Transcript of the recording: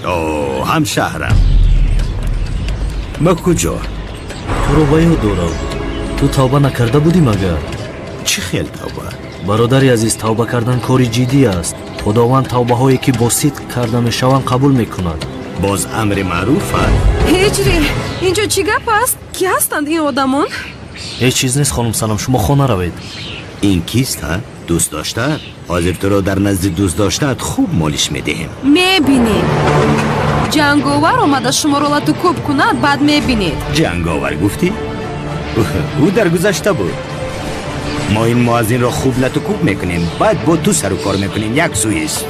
О, ҳамшаҳрам. Ба куҷо? Туро ба ёд дорам. Ту тавба накарда будӣ магар? Чӣ хел тавба? Бародари азиз, тавба кардан кори ҷиддӣ аст. Худованд тавбаҳое ки бо сидқ карда мешаванд, қабул мекунад. Боз амри маъруф аст. Ҳеҷри, инҷо чӣ гап аст? Кӣ ҳастанд ин одамон? Ҳеҷ чиз нест, хонум Санам, шумо хона равед. Ин кист, ҳа? Дӯст доштаат? Ҳозир туро дар назди дӯст доштаат хуб молиш медиҳем. Мебинед. Ҷанговар омада шуморо лату кӯб кунад, баъд мебинед. Ҷанговар гуфтӣ? Ӯ дар гузашта буд. Мо ин муаззинро хуб лату кӯб мекунем, баъд бо ту сару кор мекунем. Як сӯист.